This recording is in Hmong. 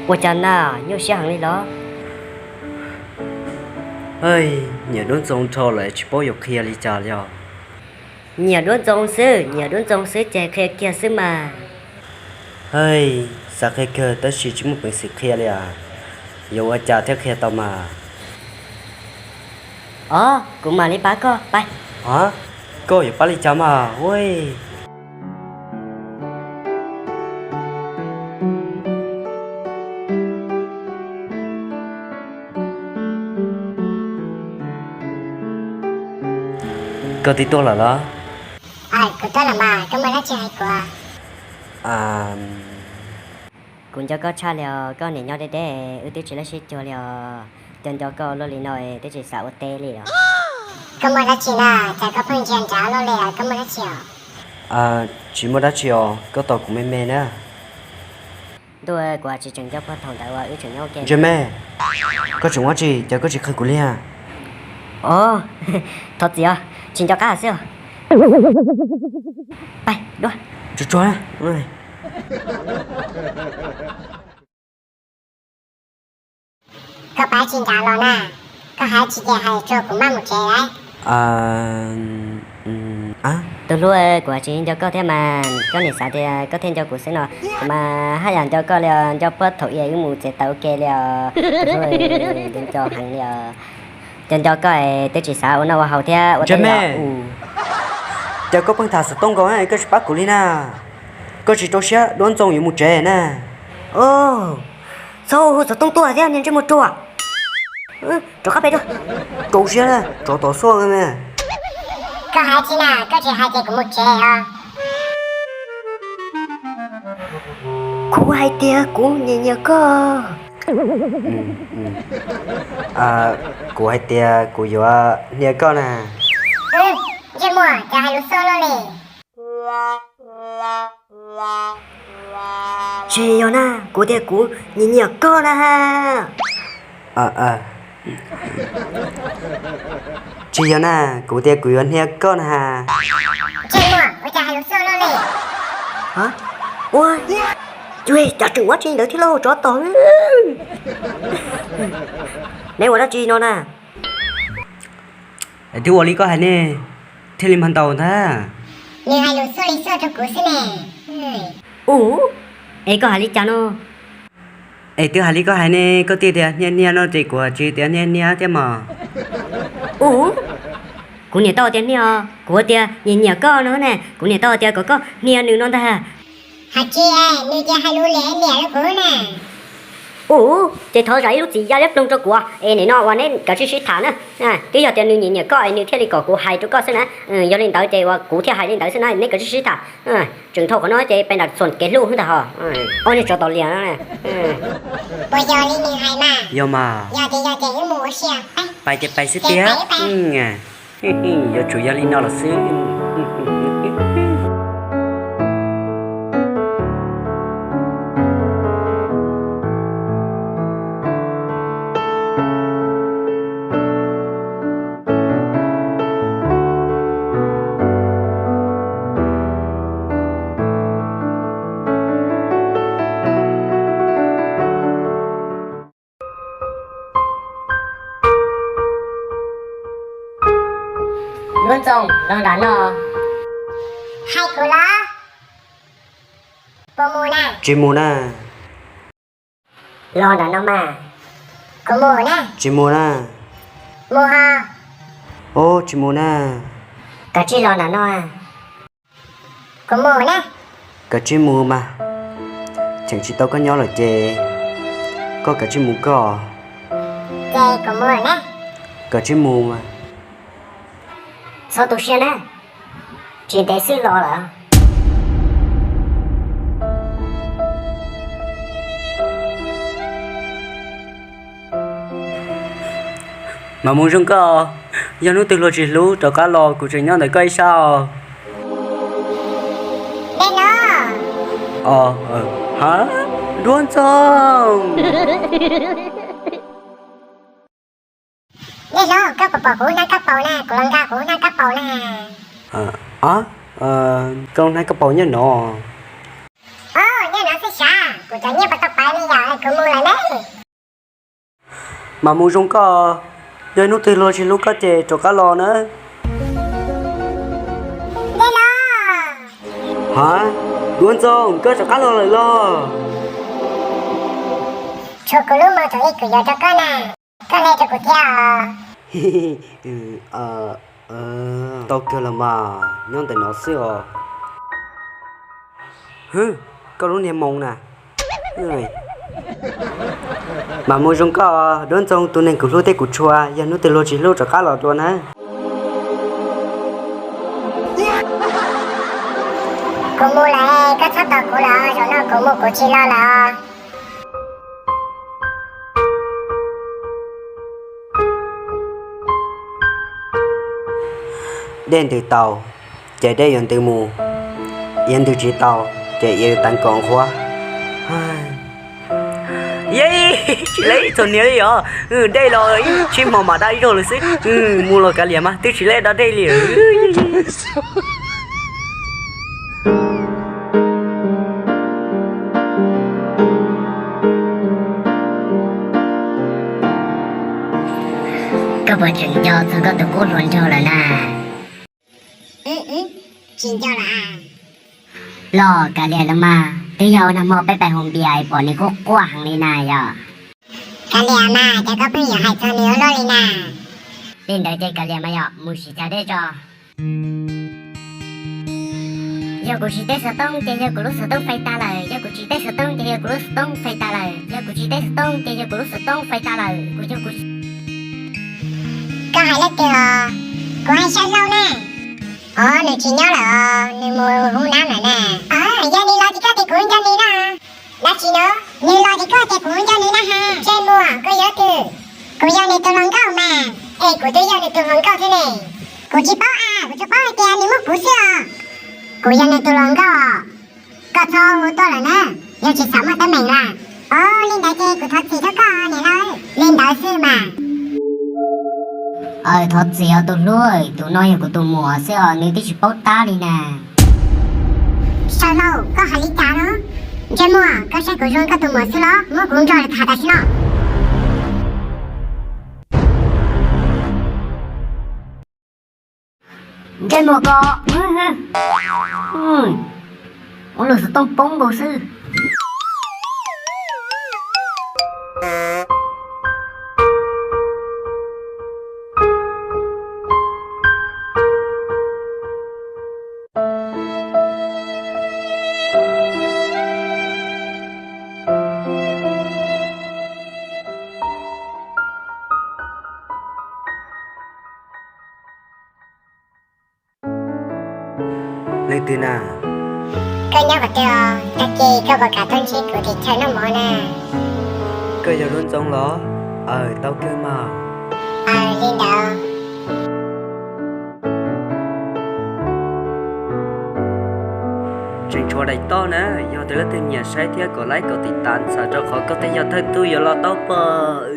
Ua cas na, nyuaj siab heev li los? Hej, nyiam Duab Ntxoo dhau lawm tsis paub yuav qhia li cas li os. Nyiam Duab Ntxoo xwb, nyiam Duab Ntxoo xwb ces qhia kiag xwb mas. Hej, xav qhia kawg tab sis tsis muaj peev xwm qhia li as. Yuav ua cas thiaj qhia tau mas? Os, kuv mam li pab koj, pab. Hab, koj yuav pab li cas mas ua? Koj twb tuaj lawm los? Kuv tuaj lawm mas, koj muaj dab tsi hais kuv? Kuv nco koj tshaj li os, koj niam nyob deb deb, wb twb tsis laj sib cuag li os. Nco nco koj luaj li no twb tsis xav ua teb li os. Koj muaj dab tsi na, cas koj pheej ntsia nrad luaj li, koj muaj dab tsi os? Tsis muaj dab tsi os, koj tos kuv me me na. Ntuj, kuv tsis tseem nco puag thaum ntawd uas wb tseem nyob ua ke. Ntsej me, koj tseem ua dab tsi, cas koj tsis qw kuv li? Os, thov txim os, tsis nco qab xwb os. Pais dua. Tsuag tsuag. Koj pab tsis nrad los na, koj hais tsis ces hais tsuag kuv maj mus tsev lawm. Tus hlub, kuv tsis nco koj thiab mas, koj nim xav tias koj thiaj nco kuv xwb no, kuv mas haj yam nco koj li os, nco puag thaum ub wb mus txiav taws ua ke li os. Tus hlub, nco nco heev li os. Nco nco koj es twb tsis xav ua noj ua haus thiab ua teb me. Cas koj pheej tham xov tooj nkaus, koj tsis pab kuv li na? Koj tsis rau siab Duab Ntxoo yuav mus tsev na? Txhob hu xov tooj tuaj thiab niag ntsej muag ruam. Rov qab pem dua. Rau siab na, tsov tom xuaj me. Koj hais tsis na, koj tsis hais ces kuv mus tsev os. Kuv hais tias kuv nyiam nyiam koj. Kuv hais tias kuv yuav hnia koj na. Ntsej muag, cas hais lus xuaj luaj li. Tsis yog na, kuv tias kuv nyiam nyiam koj na. Tsis yog na, kuv tias kuv yuav hnia koj na. Ntsej muag, ua cas hais lus xuaj luaj li. Ua, cas tseem ua tsi ntawd thiab lauj, tsov tom. Neb ua dab tsi no na? Twb ua li koj hais ne, thiaj li mag ntaus ntag. Nws hais lus xuaj li xuaj rau kuv xwb ne. Ub, es koj hais li cas no? Es twb hais li koj hais ne, koj tias tias hnia hnia no ces kuv tsis tias hnia hnia thiab mas. Ub, kuv niam tau tias hnia, kuv tias nyiam nyiam koj no ne, kuv niam tau tias kom koj hnia nws no ntag. Hais tsis, nws tias hais lus liam liam rau kuv na. Ub, ces thov zam ib lub txim ya liab ploog rau kuv, es nim no uas neb kav tsij sib tham na. Twb yog tias nws nyiam nyiam koj es nws thiaj li kom kuv hais rau koj xwb na. Yog li ntawd ces uas kuv thiaj hais li ntawd xwb na, neb kav tsij sib tham. Tseem dhau qhov no ces peb nram txuas kev hlub ntag ho. Ob niag tsov tom lias no. Puas yog li nws hais mas? Yog mas. Yog ces yog ces wb mus ua si. Pais ces pais xwb tiag. Yuav tsum yog li no los xwb. Lub Ntxoo, los nram no. Hais kuv los? Puas mus na? Tsis mus na. Los nram no mas. Kuv mus na. Tsis mus na. Mus ho. Ub, tsis mus na. Kav tsij los nram no. Kuv mus na. Kav tsij mus mas. Cheem tsis tau koj nyob lawm ces koj kav tsij mus koj. Ces kuv mus na. Kav tsij mus mas. Txhob tu siab na, tsis ntev xwb los lawm. Mas mus zoo koj, yog hnub twg luag tsis hlub rov qab los kuv tseem nyob ntawm koj ib sab os. Dej Hlob. Os, ha, Duab Ntxoo. Dej Hlob, koj puas pom kuv hnab kab paus na, kuv los nqa kuv hnab kab paus na. Koj hnab kab paus nyob no? Os, nyob no xwb sav, kuv cov nyiaj puas tau pawv li yom, Kuv mus lawm na. Mam mus zoo koj, yog hnub twg luag tsis hlub koj ces rov qab los na. Dej los. Ha, Duab Ntxoo, koj rov qab los lawm los? Tshuav kuv lub mos thaum ub kuv yuav rau koj na, koj hle rau kuv thiab os. Tau kawg los mas, nyob ntawm no xwb os. Hwb, koj lub niag moos na. Mam mus zoo koj, Duab Ntxoo, tus neeg kuv hlub thiab kuv tshua, yog hnub twg luag tsis hlub rov qab los dua na. Kuv mus lawm, koj txhob tos kuv lawm, zaum no kuv mus kuv tsis los lawm. Dej ntws tau, ces dej yuav ntws mus, iav ntws tsis tau, ces iav yuav teev kom nqhuav. Yej, tsis lej txog niag li os, dej los ib tsib hmo mam daj ib zaug lawm xwb. Mus los kav liam mas twb tsis lej dab dej li. Koj puas tseem nco txog koj tus qub hluas nraug lawm na? Tsis nco lawm. Los kav liam los mas, twb yog nag hmo peb pais hu npias pom nws quaj quaj heev li na yom. Kav liam mas, cas koj pheej yuav hais txog nws ua luaj li na? Li ntawd ces kav liam mas yom, mus sim tsav dej tso. Yog kuv tsis teb xov tooj ces yog kuv lub xov tooj fais tas lawm, yog kuv tsis teb xov tooj ces yog kuv lub xov tooj fais tas lawm, yog kuv tsis teb xov tooj ces yog kuv lub xov tooj fais tas lawm, kuv yog kuv. Koj hais leej twg os? Kuv hais Xya Hlau na. Os, nws tsis nyob lawm os, nws mus hu nab lawm na. Yog nws los ces koj tias kuv nco nws na. Dab tsi na? Nws los ces koj tias kuv nco nws na ha. Ntsej muag, koj yog twg? Kuv yog nws tus hluas nkauj mas. Es kuv twb yog nws tus hluas nkauj thiab ne. Kuv tsis paub a, kuv tsuas paub hais tias nws muaj kuv xwb os. Kuv yog nws tus hluas nkauj. Koj txhob hu tuaj lawm na, yog tsis xav muaj teeb meem na. Os, li ntawd ces kuv thov txim rau koj niam laus. Li ntawd xwb mas. Aw, thov txim os tus hlub, tus no yog kuv tus muam xwb os, nws twb tsis paub tab li na. Xya Hlau, koj hais li cas no? Ntsej muag, koj saib kuv zoo koj tus muam xwb los? Muab kuv nrog tham tam sim no. Ntsej muag ko, ua lub xov tooj poob nkaus xwb. Leej twg na? Koj nyob qhov twg os? Tag kis koj puas kam tuaj ntsib kuv tim chaw noj mov na? Koj yog Duab Ntxoo los? Aw, tau kawg mas. Aw, li ntawd. Tseem tshuav daim toj na, yog tias leej twg nyiam saib thiab kom like kom tiv tas ntxhais rau qhov koj twb yog thawj tub yuav los tau pom.